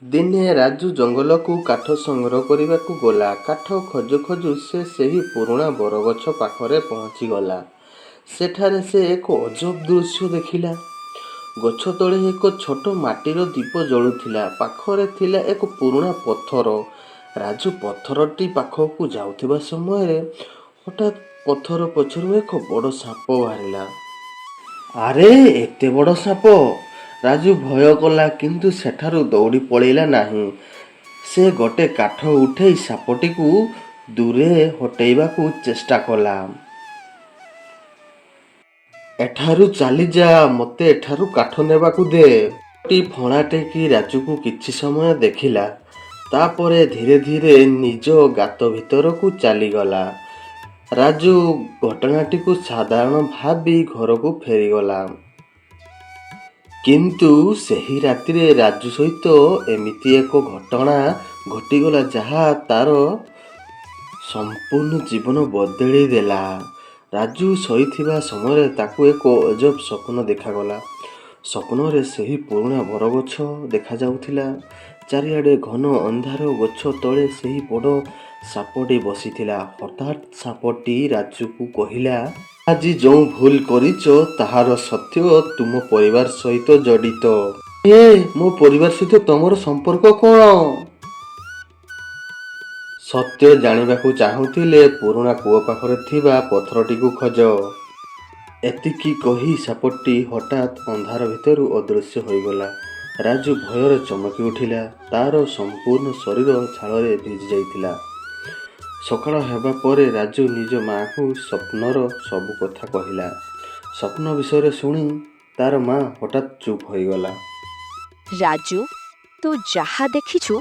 ଦିନେ ରାଜୁ ଜଙ୍ଗଲକୁ କାଠ ସଂଗ୍ରହ କରିବାକୁ ଗଲା। କାଠ ଖୋଜୁ ଖୋଜୁ ସେ ସେହି ପୁରୁଣା ବରଗଛ ପାଖରେ ପହଞ୍ଚିଗଲା। ସେଠାରେ ସେ ଏକ ଅଜବ ଦୃଶ୍ୟ ଦେଖିଲା। ଗଛ ତଳେ ଏକ ଛୋଟ ମାଟିର ଦୀପ ଜଳୁଥିଲା। ପାଖରେ ଥିଲା ଏକ ପୁରୁଣା ପଥର। ରାଜୁ ପଥରଟି ପାଖକୁ ଯାଉଥିବା ସମୟରେ ହଠାତ୍ ପଥର ପଛରୁ ଏକ ବଡ଼ ସାପ ବାହାରିଲା। ଆରେ, ଏତେ ବଡ଼ ସାପ! ରାଜୁ ଭୟ କଲା, କିନ୍ତୁ ସେଠାରୁ ଦୌଡ଼ି ପଳେଇଲା ନାହିଁ। ସେ ଗୋଟେ କାଠ ଉଠେଇ ସାପଟିକୁ ଦୂରେ ହଟେଇବାକୁ ଚେଷ୍ଟା କଲା। ଏଠାରୁ ଚାଲିଯା, ମୋତେ ଏଠାରୁ କାଠ ନେବାକୁ ଦେ। ସାପଟି ଫଣା ଟେକି ରାଜୁକୁ କିଛି ସମୟ ଦେଖିଲା। ତାପରେ ଧୀରେ ଧୀରେ ନିଜ ଗାତ ଭିତରକୁ ଚାଲିଗଲା। ରାଜୁ ଘଟଣାଟିକୁ ସାଧାରଣ ଭାବି ଘରକୁ ଫେରିଗଲା। କିନ୍ତୁ ସେହି ରାତିରେ ରାଜୁ ସହିତ ଏମିତି ଏକ ଘଟଣା ଘଟିଗଲା, ଯାହା ତାର ସମ୍ପୂର୍ଣ୍ଣ ଜୀବନ ବଦଳେଇ ଦେଲା। ରାଜୁ ଶୋଇଥିବା ସମୟରେ ତାକୁ ଏକ ଅଜବ ସ୍ୱପ୍ନ ଦେଖାଗଲା। ସ୍ୱପ୍ନରେ ସେହି ପୁରୁଣା ବରଗଛ ଦେଖାଯାଉଥିଲା। ଚାରିଆଡ଼େ ଘନ ଅନ୍ଧାର। ଗଛ ତଳେ ସେହି ବଡ଼ ସାପଟି ବସିଥିଲା। ହଠାତ୍ ସାପଟି ରାଜୁକୁ କହିଲା, ଆଜି ଯେଉଁ ଭୁଲ କରିଛ, ତାହାର ସତ୍ୟ ତୁମ ପରିବାର ସହିତ ଜଡ଼ିତ। ଏ, ମୋ ପରିବାର ସହିତ ତମର ସମ୍ପର୍କ କ'ଣ? ସତ୍ୟ ଜାଣିବାକୁ ଚାହୁଁଥିଲେ ପୁରୁଣା କୂଅ ପାଖରେ ଥିବା ପଥରଟିକୁ ଖୋଜ। ଏତିକି କହି ସାପଟି ହଠାତ୍ ଅନ୍ଧାର ଭିତରୁ ଅଦୃଶ୍ୟ ହୋଇଗଲା। ରାଜୁ ଭୟରେ ଚମକି ଉଠିଲା। ତାର ସମ୍ପୂର୍ଣ୍ଣ ଶରୀର ଝାଳରେ ଭିଜି ଯାଇଥିଲା। ସକାଳ ହେବା ପରେ ରାଜୁ ନିଜ ମାଆକୁ ସ୍ୱପ୍ନର ସବୁ କଥା କହିଲା। ସ୍ୱପ୍ନ ବିଷୟରେ ଶୁଣି ତାର ମା ହଠାତ୍ ଚୁପ୍ ହୋଇଗଲା। ରାଜୁ, ତୁ ଯାହା ଦେଖିଛୁ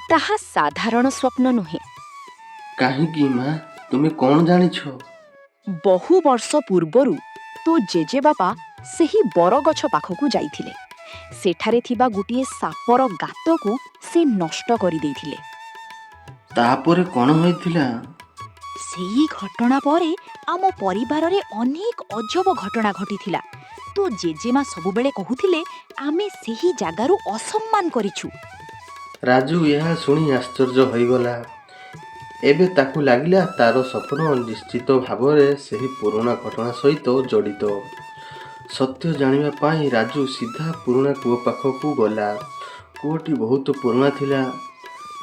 ତାହା ସାଧାରଣ ସ୍ୱପ୍ନ ନୁହେଁ। କାହିଁକି ମା, ତୁମେ କ'ଣ ଜାଣିଛ? ବହୁ ବର୍ଷ ପୂର୍ବରୁ ତୋ ଜେଜେବାପା ସେହି ବରଗଛ ପାଖକୁ ଯାଇଥିଲେ। ସେଠାରେ ଥିବା ଗୋଟିଏ ସାପର ଗାତକୁ ସେ ନଷ୍ଟ କରିଦେଇଥିଲେ। ତାପରେ କ'ଣ ହୋଇଥିଲା? ସେଇ ଘଟଣା ପରେ ଆମ ପରିବାରରେ ଅନେକ ଅଜବ ଘଟଣା ଘଟିଥିଲା। ତୋ ଜେଜେମା ସବୁବେଳେ କହୁଥିଲେ, ଆମେ ସେହି ଜାଗାରୁ ଅସମ୍ମାନ କରିଛୁ। ରାଜୁ ଏହା ଶୁଣି ଆଶ୍ଚର୍ଯ୍ୟ ହୋଇଗଲା। ଏବେ ତାକୁ ଲାଗିଲା, ତାର ସ୍ୱପ୍ନ ନିଶ୍ଚିତ ଭାବରେ ସେହି ପୁରୁଣା ଘଟଣା ସହିତ ଜଡ଼ିତ। ସତ୍ୟ ଜାଣିବା ପାଇଁ ରାଜୁ ସିଧା ପୁରୁଣା କୂଅ ପାଖକୁ ଗଲା। କୂଅଟି ବହୁତ ପୁରୁଣା ଥିଲା।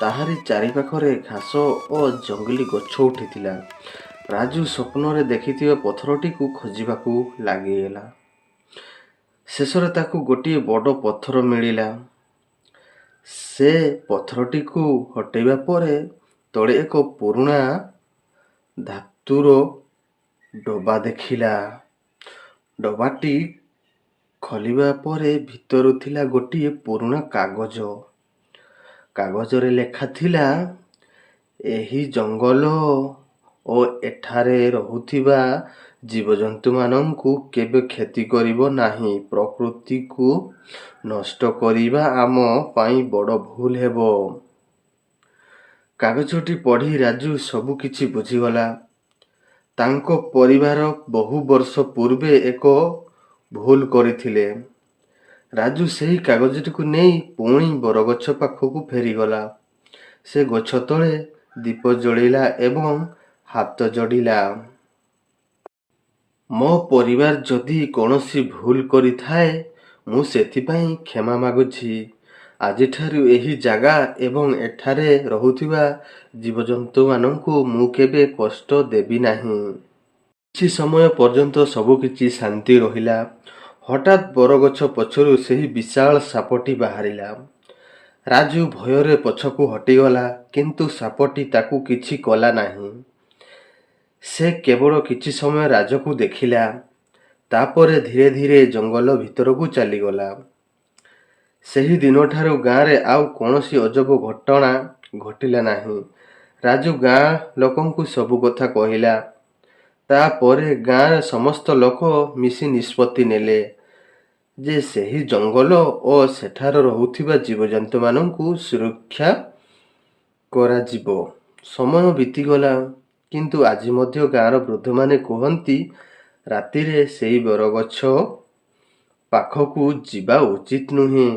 ତାହାରି ଚାରିପାଖରେ ଘାସ ଓ ଜଙ୍ଗଲୀ ଗଛ ଉଠିଥିଲା। ରାଜୁ ସ୍ୱପ୍ନରେ ଦେଖିଥିବା ପଥରଟିକୁ ଖୋଜିବାକୁ ଲାଗିଲା। ଶେଷରେ ତାକୁ ଗୋଟିଏ ବଡ଼ ପଥର ମିଳିଲା। ସେ ପଥରଟିକୁ ହଟେଇବା ପରେ ତଳେ ଏକ ପୁରୁଣା ଧାତୁର ଡବା ଦେଖିଲା। ଡବାଟି ଖୋଲିବା ପରେ ଭିତରୁ ଥିଲା ଗୋଟିଏ ପୁରୁଣା କାଗଜ। କାଗଜରେ ଲେଖା ଥିଲା, ଏହି ଜଙ୍ଗଲ ଓ ଏଠାରେ ରହୁଥିବା ଜୀବଜନ୍ତୁମାନଙ୍କୁ କେବେ କ୍ଷତି କରିବ ନାହିଁ। ପ୍ରକୃତିକୁ ନଷ୍ଟ କରିବା ଆମ ପାଇଁ ବଡ଼ ଭୁଲ ହେବ। କାଗଜଟି ପଢ଼ି ରାଜୁ ସବୁ କିଛି ବୁଝିଗଲା। ତାଙ୍କ ପରିବାର ବହୁ ବର୍ଷ ପୂର୍ବେ ଏକ ଭୁଲ କରିଥିଲେ। ରାଜୁ ସେହି କାଗଜଟିକୁ ନେଇ ପୁଣି ବରଗଛ ପାଖକୁ ଫେରିଗଲା। ସେ ଗଛ ତଳେ ଦୀପ ଜଳେଇଲା ଏବଂ ହାତ ଯୋଡ଼ିଲା। ମୋ ପରିବାର ଯଦି କୌଣସି ଭୁଲ କରିଥାଏ, ମୁଁ ସେଥିପାଇଁ କ୍ଷମା ମାଗୁଛି। ଆଜିଠାରୁ ଏହି ଜାଗା ଏବଂ ଏଠାରେ ରହୁଥିବା ଜୀବଜନ୍ତୁମାନଙ୍କୁ ମୁଁ କେବେ କଷ୍ଟ ଦେବି ନାହିଁ। କିଛି ସମୟ ପର୍ଯ୍ୟନ୍ତ ସବୁକିଛି ଶାନ୍ତି ରହିଲା। ହଠାତ୍ ବରଗଛ ପଛରୁ ସେହି ବିଶାଳ ସାପଟି ବାହାରିଲା। ରାଜୁ ଭୟରେ ପଛକୁ ହଟିଗଲା, କିନ୍ତୁ ସାପଟି ତାକୁ କିଛି କଲା ନାହିଁ। ସେ କେବଳ କିଛି ସମୟ ରାଜୁକୁ ଦେଖିଲା, ତାପରେ ଧୀରେ ଧୀରେ ଜଙ୍ଗଲ ଭିତରକୁ ଚାଲିଗଲା। ସେହି ଦିନଠାରୁ ଗାଁରେ ଆଉ କୌଣସି ଅଜବ ଘଟଣା ଘଟିଲା ନାହିଁ। ରାଜୁ ଗାଁ ଲୋକଙ୍କୁ ସବୁ କଥା କହିଲା। ତାପରେ ଗାଁର ସମସ୍ତ ଲୋକ ମିଶି ନିଷ୍ପତ୍ତି ନେଲେ ଯେ ସେହି ଜଙ୍ଗଲ ଓ ସେଠାରେ ରହୁଥିବା ଜୀବଜନ୍ତୁମାନଙ୍କୁ ସୁରକ୍ଷା କରାଯିବ। ସମୟ ବିତିଗଲା, କିନ୍ତୁ ଆଜି ମଧ୍ୟ ଗାଁର ବୃଦ୍ଧମାନେ କୁହନ୍ତି, ରାତିରେ ସେହି ବରଗଛ ପାଖକୁ ଯିବା ଉଚିତ ନୁହେଁ,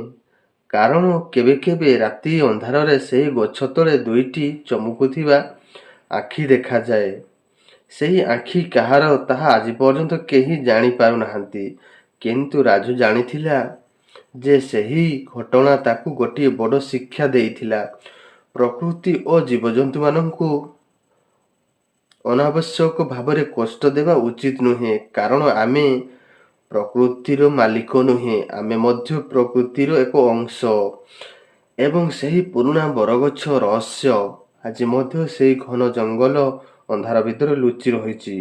କାରଣ କେବେ କେବେ ରାତି ଅନ୍ଧାରରେ ସେହି ଗଛ ତଳେ ଦୁଇଟି ଚମକୁଥିବା ଆଖି ଦେଖାଯାଏ। ସେହି ଆଖି କାହାର, ତାହା ଆଜି ପର୍ଯ୍ୟନ୍ତ କେହି ଜାଣିପାରୁନାହାନ୍ତି। କିନ୍ତୁ ରାଜୁ ଜାଣିଥିଲା ଯେ ସେହି ଘଟଣା ତାକୁ ଗୋଟିଏ ବଡ଼ ଶିକ୍ଷା ଦେଇଥିଲା, ପ୍ରକୃତି ଓ ଜୀବଜନ୍ତୁମାନଙ୍କୁ ଅନାବଶ୍ୟକ ଭାବରେ କଷ୍ଟ ଦେବା ଉଚିତ ନୁହେଁ, କାରଣ ଆମେ ପ୍ରକୃତିର ମାଲିକ ନୁହେଁ, ଆମେ ମଧ୍ୟ ପ୍ରକୃତିର ଏକ ଅଂଶ। ଏବଂ ସେହି ପୁରୁଣା ବରଗଛ ରହସ୍ୟ ଆଜି ମଧ୍ୟ ସେହି ଘନ ଜଙ୍ଗଲ ଅନ୍ଧାର ଭିତରେ ଲୁଚି ରହିଛି।